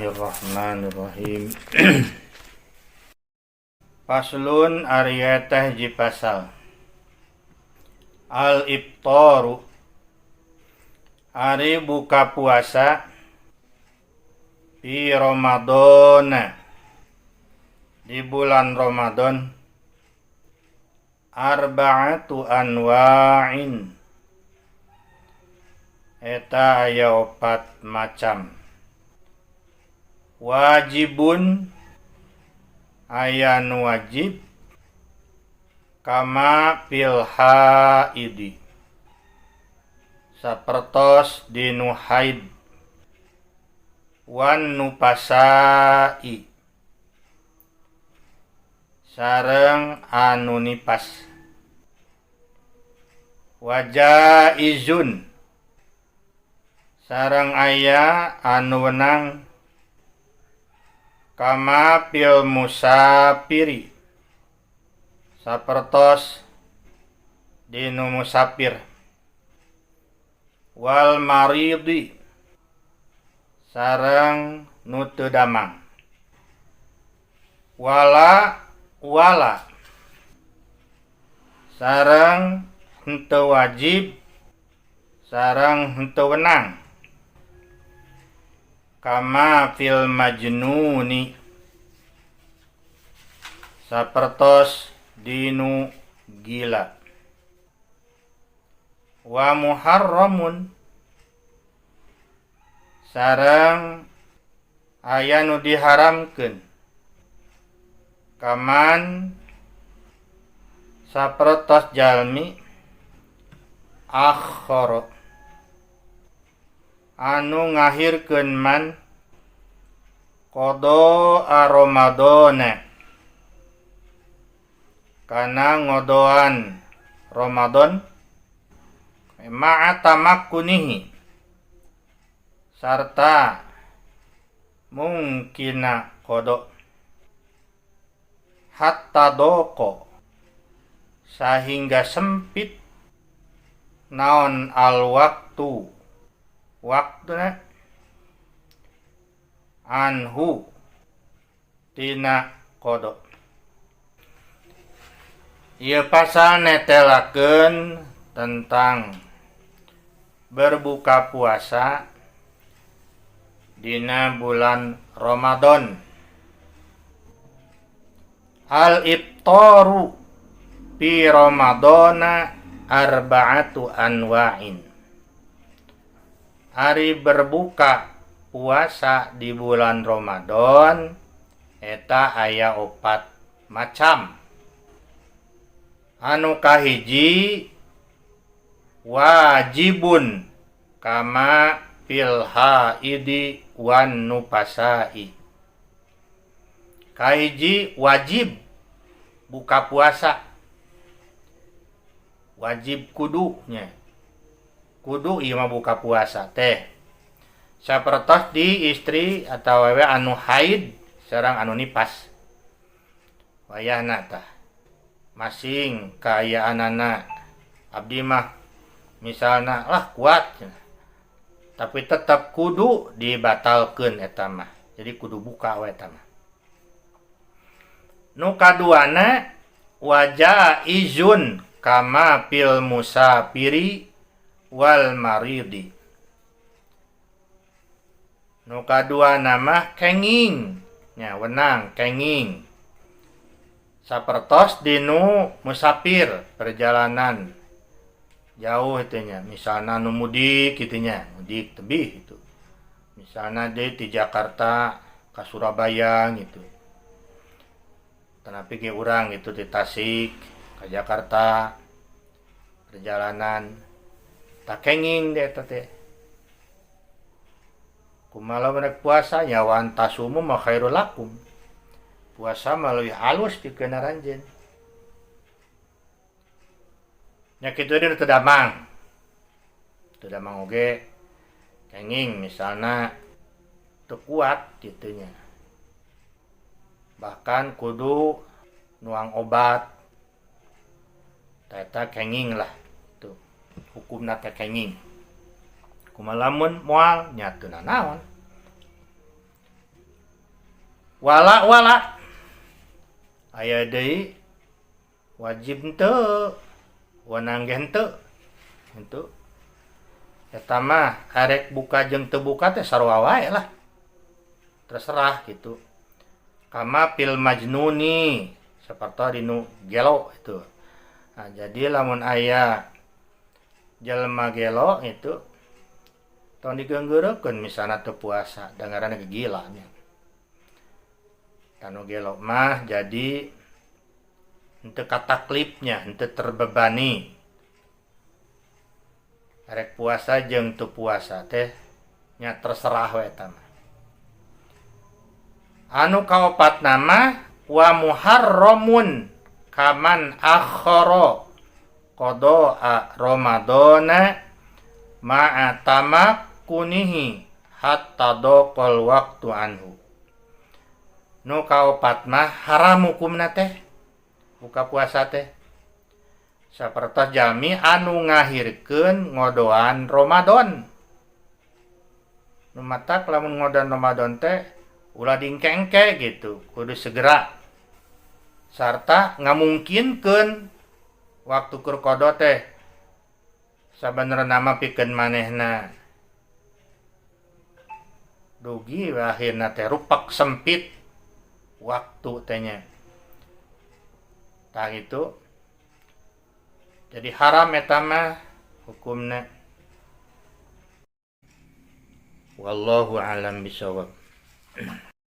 Bismillahirrahmanirrahim. Faslun ari teh hiji pasal. Al iftaru ari buka puasa fi Ramadana di bulan Ramadan arba'atu anwa'in eta aya opat macam. Wajibun aya nu wajib kama fil haidi sapertos dinu haid wan nupasai sareng anu nipas wajaizun sareng aya anu wenang kama fil musafiri sapertos dinu musafir wal maridi sareng nu teu damang wala wala sareng henteu wajib sareng henteu wenang kama fil majnuni sapertos dinu gila wa muharramun sareng aya nu diharamkeun kaman sapertos jalmi akhara anu ngahirkeun man qada Ramadana kana ngodoan Ramadan ma'a tamakkunihi sarta mungkina qada hatta doko sahingga sempit naon al waktu waktuna anhu tina qada. Ieu pasal netelakeun tentang berbuka puasa dina bulan Ramadan. Al iftaru fi Ramadana arba'atu anwa'in. Ari berbuka puasa di bulan Ramadan eta aya opat macam. Anu kahiji wajibun kama fil haidi wan nupasai. Kahiji wajib buka puasa. Wajib kudunya. Kudu ieu mah buka puasa teh. Sapertos di istri atau wewe anu haid sareng anu nipas. Wayahna tah masing kaayaanana abdi mah misalna lah kuat tapi tetap kudu dibatalkeun eta mah. Jadi kudu buka we eta mah. Nu kaduana wajaizun kama fil musafiri wal maridi. Nu kaduana mah kenging nya wenang kenging. Sapertos dinu musafir perjalanan jauh itu nya, misalna nu mudik kitu nya, mudik tebih itu. Misalna deui ti Jakarta ka Surabaya gitu. Tanapi ge urang gitu ti Tasik ka Jakarta perjalanan tak kenging deh eta teh. Kumaha lamun rek puasa nya wa antasumu ma khairul lakum. Puasa mah leuwih alus pikeun aranjeun. Nya kitu deui nu teu damang. Teu damang oge kenging misalna teu kuat kitu nya. Bahkan kudu nuang obat. Eta kenging lah tuh. Hukumna teh kenging. Kumaha lamun moal nya teu nanaon. Wala wala aya deui wajib henteu, wenang ge henteu henteu. Eta mah arek buka jeung teu buka teh sarua wae lah, terserah gitu. Kama fil majnuni, sapertos dinu gelo itu. Nah, jadi lamun aya jelema gelo itu tong digeunggeurekeun misalna teu puasa, da ngaranna ge gila nya. Tah, nu gelo mah jadi henteu kataklifnya, henteu terbebani. Rek puasa jeung teu puasa teh nya terserah we eta mah. Anu kaopatna mah wa muharramun kaman akhara qada'a ramadana ma'a tamakkunihi hatta daqal waqtu anhu. Nu kaopat mah haram hukumna teh buka puasa teh, sapertos jalmi anu ngahirkeun ngodoan Ramadan. Nu matak lamun ngodoan Ramadan teh ulah diengke-engke gitu, kudu segera sarta ngamungkinkeun waktu keur qada teh sabenerna mah pikeun manehna dugi akhirna teh rupak sempit waktu teh nya. Tah, itu jadi haram eta mah hukumna. Wallahu alam bisawab.